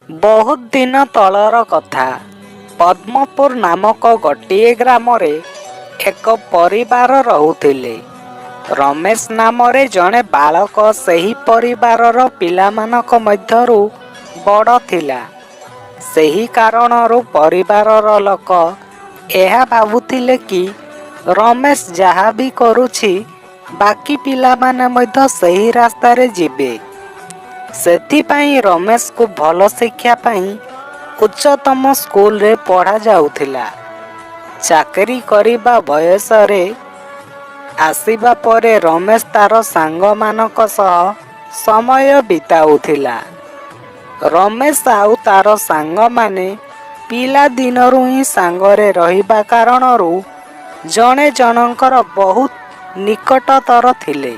ବହୁତ ଦିନ ତଳର କଥା। ପଦ୍ମପୁର ନାମକ ଗୋଟିଏ ଗ୍ରାମରେ ଏକ ପରିବାର ରହୁଥିଲେ। ରମେଶ ନାମରେ ଜଣେ ବାଳକ ସେହି ପରିବାରର ପିଲାମାନଙ୍କ ମଧ୍ୟରୁ ବଡ଼ ଥିଲା। ସେହି କାରଣରୁ ପରିବାରର ଲୋକ ଏହା ଭାବୁଥିଲେ କି ରମେଶ ଯାହା ବି କରୁଛି, ବାକି ପିଲାମାନେ ମଧ୍ୟ ସେହି ରାସ୍ତାରେ ଯିବେ। ସେଥିପାଇଁ ରମେଶକୁ ଭଲ ଶିକ୍ଷା ପାଇଁ ଉଚ୍ଚତମ ସ୍କୁଲରେ ପଢ଼ାଯାଉଥିଲା। ଚାକିରି କରିବା ବୟସରେ ଆସିବା ପରେ ରମେଶ ତାର ସାଙ୍ଗମାନଙ୍କ ସହ ସମୟ ବିତାଉଥିଲା। ରମେଶ ଆଉ ତାର ସାଙ୍ଗମାନେ ପିଲାଦିନରୁ ହିଁ ସାଙ୍ଗରେ ରହିବା କାରଣରୁ ଜଣେ ଜଣଙ୍କର ବହୁତ ନିକଟତର ଥିଲେ।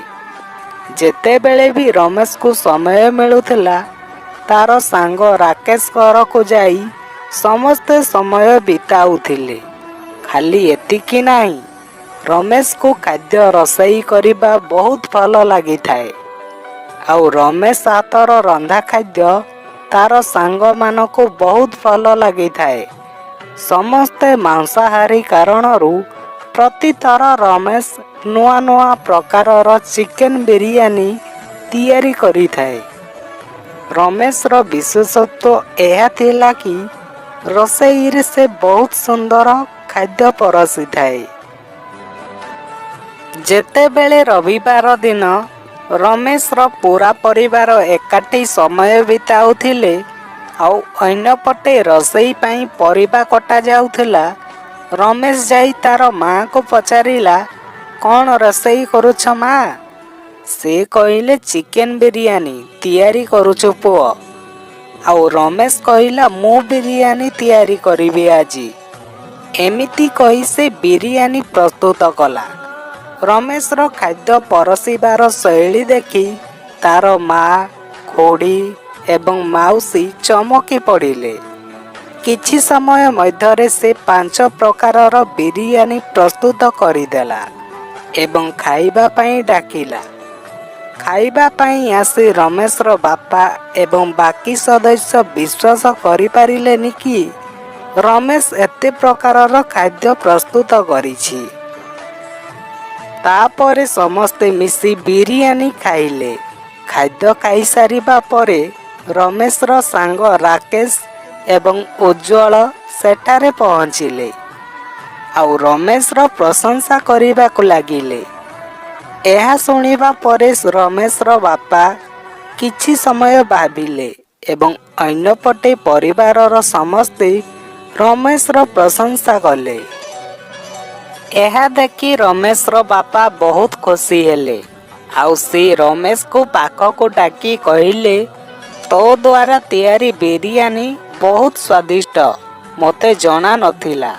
ଯେତେବେଳେ ବି ରମେଶକୁ ସମୟ ମିଳୁଥିଲା, ତାର ସାଙ୍ଗ ରାକେଶ ଘରକୁ ଯାଇ ସମସ୍ତେ ସମୟ ବିତାଉଥିଲେ। ଖାଲି ଏତିକି ନାହିଁ, ରମେଶକୁ ଖାଦ୍ୟ ରୋଷେଇ କରିବା ବହୁତ ଭଲ ଲାଗିଥାଏ ଆଉ ରମେଶ ହାତର ରନ୍ଧା ଖାଦ୍ୟ ତାର ସାଙ୍ଗମାନଙ୍କୁ ବହୁତ ଭଲ ଲାଗିଥାଏ। ସମସ୍ତେ ମାଂସାହାରୀ କାରଣରୁ ପ୍ରତିଥର ରମେଶ ନୂଆ ନୂଆ ପ୍ରକାରର ଚିକେନ ବିରିୟାନୀ ତିଆରି କରିଥାଏ। ରମେଶର ବିଶେଷତ୍ୱ ଏହା ଥିଲା କି ରୋଷେଇରେ ସେ ବହୁତ ସୁନ୍ଦର ଖାଦ୍ୟ ପରଷିଥାଏ। ଯେତେବେଳେ ରବିବାର ଦିନ ରମେଶର ପୂରା ପରିବାର ଏକାଠି ସମୟ ବିତାଉଥିଲେ ଆଉ ଅନ୍ୟପଟେ ରୋଷେଇ ପାଇଁ ପରିବା କଟାଯାଉଥିଲା, ରମେଶ ଯାଇ ତାର ମାଆକୁ ପଚାରିଲା, "କ'ଣ ରୋଷେଇ କରୁଛ ମା?" ସେ କହିଲେ, "ଚିକେନ ବିରିୟାନୀ ତିଆରି କରୁଛୁ ପୁଅ।" ଆଉ ରମେଶ କହିଲା, "ମୁଁ ବିରିୟାନୀ ତିଆରି କରିବି ଆଜି।" ଏମିତି କହି ସେ ବିରିୟାନୀ ପ୍ରସ୍ତୁତ କଲା। ରମେଶର ଖାଦ୍ୟ ପରଷିବାର ଶୈଳୀ ଦେଖି ତାର ମା, ଖୁଡ଼ୀ ଏବଂ ମାଉସୀ ଚମକି ପଡ଼ିଲେ। କିଛି ସମୟ ମଧ୍ୟରେ ସେ 5 ପ୍ରକାରର ବିରିୟାନୀ ପ୍ରସ୍ତୁତ କରିଦେଲା ଏବଂ ଖାଇବା ପାଇଁ ଡାକିଲା। ଖାଇବା ପାଇଁ ଆସି ରମେଶର ବାପା ଏବଂ ବାକି ସଦସ୍ୟ ବିଶ୍ୱାସ କରିପାରିଲେନି କି ରମେଶ ଏତେ ପ୍ରକାରର ଖାଦ୍ୟ ପ୍ରସ୍ତୁତ କରିଛି। ତାପରେ ସମସ୍ତେ ମିଶି ବିରିୟାନୀ ଖାଇଲେ। ଖାଦ୍ୟ ଖାଇସାରିବା ପରେ ରମେଶର ସାଙ୍ଗ ରାକେଶ ଏବଂ ଉଜ୍ଜ୍ୱଳ ସେଠାରେ ପହଞ୍ଚିଲେ ଆଉ ରମେଶର ପ୍ରଶଂସା କରିବାକୁ ଲାଗିଲେ। ଏହା ଶୁଣିବା ପରେ ରମେଶର ବାପା କିଛି ସମୟ ଭାବିଲେ ଏବଂ ଅନ୍ୟପଟେ ପରିବାରର ସମସ୍ତେ ରମେଶର ପ୍ରଶଂସା କଲେ। ଏହା ଦେଖି ରମେଶର ବାପା ବହୁତ ଖୁସି ହେଲେ ଆଉ ସେ ରମେଶକୁ ପାଖକୁ ଡାକି କହିଲେ, "ତୋ ଦ୍ୱାରା ତିଆରି ବିରିୟାନୀ ବହୁତ ସ୍ୱାଦିଷ୍ଟ। ମୋତେ ଜଣା ନଥିଲା।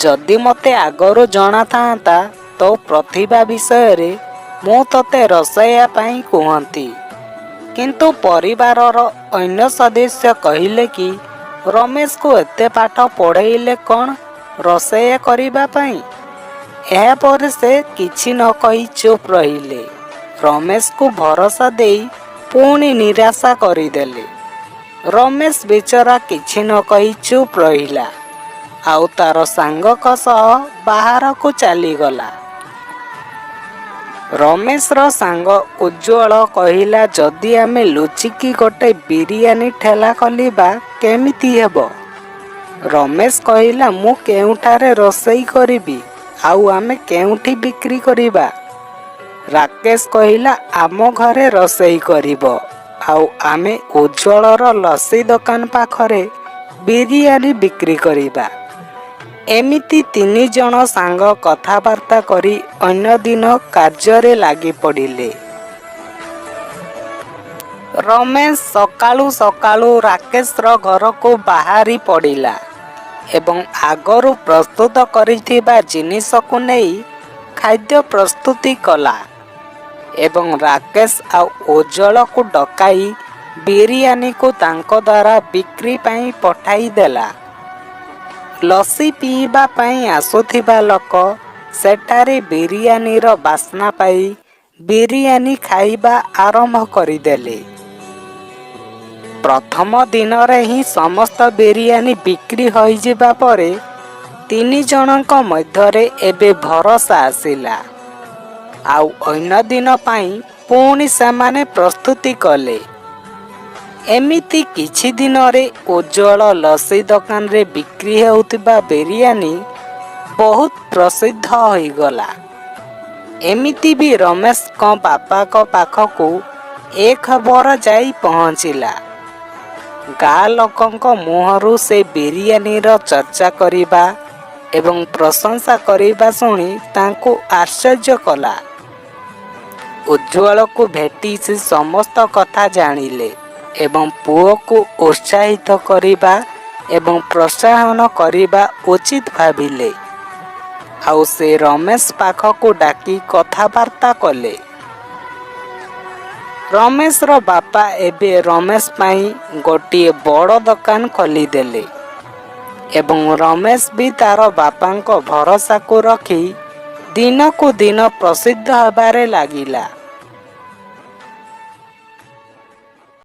ଯଦି ମୋତେ ଆଗରୁ ଜଣାଥାନ୍ତା ତୋ ପ୍ରତିଭା ବିଷୟରେ, ମୁଁ ତୋତେ ରୋଷେଇଆ ପାଇଁ କୁହନ୍ତି।" କିନ୍ତୁ ପରିବାରର ଅନ୍ୟ ସଦସ୍ୟ କହିଲେ କି ରମେଶକୁ ଏତେ ପାଠ ପଢ଼େଇଲେ କ'ଣ ରୋଷେଇଆ କରିବା ପାଇଁ? ଏହାପରେ ସେ କିଛି ନ କହି ଚୁପ୍ ରହିଲେ। ରମେଶକୁ ଭରସା ଦେଇ ପୁଣି ନିରାଶା କରିଦେଲେ। ରମେଶ ବିଚରା କିଛି ନ କହି ଚୁପ୍ ରହିଲା ଆଉ ତାର ସାଙ୍ଗଙ୍କ ସହ ବାହାରକୁ ଚାଲିଗଲା। ରମେଶର ସାଙ୍ଗ ଉଜ୍ଜ୍ୱଳ କହିଲା, "ଯଦି ଆମେ ଲୁଚିକି ଗୋଟେ ବିରିୟାନୀ ଠେଲା ଖୋଲିବା, କେମିତି ହେବ?" ରମେଶ କହିଲା, "ମୁଁ କେଉଁଠାରେ ରୋଷେଇ କରିବି ଆଉ ଆମେ କେଉଁଠି ବିକ୍ରି କରିବା?" ରାକେଶ କହିଲା, "ଆମ ଘରେ ରୋଷେଇ କରିବ ଆଉ ଆମେ ଉଜ୍ଜ୍ୱଳର ଲସି ଦୋକାନ ପାଖରେ ବିରିୟାନୀ ବିକ୍ରି କରିବା।" ଏମିତି ତିନି ଜଣ ସାଙ୍ଗ କଥାବାର୍ତ୍ତା କରି ଅନ୍ୟ ଦିନ କାର୍ଯ୍ୟରେ ଲାଗି ପଡ଼ିଲେ। ରମେଶ ସକାଳୁ ସକାଳୁ ରାକେଶର ଘରକୁ ବାହାରି ପଡ଼ିଲା ଏବଂ ଆଗରୁ ପ୍ରସ୍ତୁତ କରିଥିବା ଜିନିଷକୁ ନେଇ ଖାଦ୍ୟ ପ୍ରସ୍ତୁତି କଲା ଏବଂ ରାକେଶ ଆଉ ଉଜ୍ଜ୍ୱଳକୁ ଡକାଇ ବିରିୟାନୀକୁ ତାଙ୍କ ଦ୍ୱାରା ବିକ୍ରି ପାଇଁ ପଠାଇଦେଲା। ଲସି ପିଇବା ପାଇଁ ଆସୁଥିବା ଲୋକ ସେଠାରେ ବିରିୟାନୀର ବାସ୍ନା ପାଇ ବିରିୟାନୀ ଖାଇବା ଆରମ୍ଭ କରିଦେଲେ। ପ୍ରଥମ ଦିନରେ ହିଁ ସମସ୍ତ ବିରିୟାନୀ ବିକ୍ରି ହୋଇଯିବା ପରେ ତିନି ଜଣଙ୍କ ମଧ୍ୟରେ ଏବେ ଭରସା ଆସିଲା। ଆଉ ଅନ୍ୟ ଦିନ ପାଇଁ ପୁଣି ସେମାନେ ପ୍ରସ୍ତୁତି କଲେ। ଏମିତି କିଛି ଦିନରେ ଉଜ୍ଜ୍ୱଳ ଲସି ଦୋକାନରେ ବିକ୍ରି ହେଉଥିବା ବିରିୟାନୀ ବହୁତ ପ୍ରସିଦ୍ଧ ହୋଇଗଲା। ଏମିତି ବି ରମେଶଙ୍କ ବାପାଙ୍କ ପାଖକୁ ଏ ଖବର ଯାଇ ପହଞ୍ଚିଲା। ଗାଁ ଲୋକଙ୍କ ମୁହଁରୁ ସେ ବିରିୟାନୀର ଚର୍ଚ୍ଚା କରିବା ଏବଂ ପ୍ରଶଂସା କରିବା ଶୁଣି ତାଙ୍କୁ ଆଶ୍ଚର୍ଯ୍ୟ କଲା। ଉଜ୍ଜ୍ୱଳକୁ ଭେଟି ସେ ସମସ୍ତ କଥା ଜାଣିଲେ ଏବଂ ପୁଅକୁ ଉତ୍ସାହିତ କରିବା ଏବଂ ପ୍ରୋତ୍ସାହନ କରିବା ଉଚିତ ଭାବିଲେ। ଆଉ ସେ ରମେଶ ପାଖକୁ ଡାକି କଥାବାର୍ତ୍ତା କଲେ। ରମେଶର ବାପା ଏବେ ରମେଶ ପାଇଁ ଗୋଟିଏ ବଡ଼ ଦୋକାନ ଖୋଲିଦେଲେ ଏବଂ ରମେଶ ବି ତାର ବାପାଙ୍କ ଭରସାକୁ ରଖି ଦିନକୁ ଦିନ ପ୍ରସିଦ୍ଧ ହେବାରେ ଲାଗିଲା।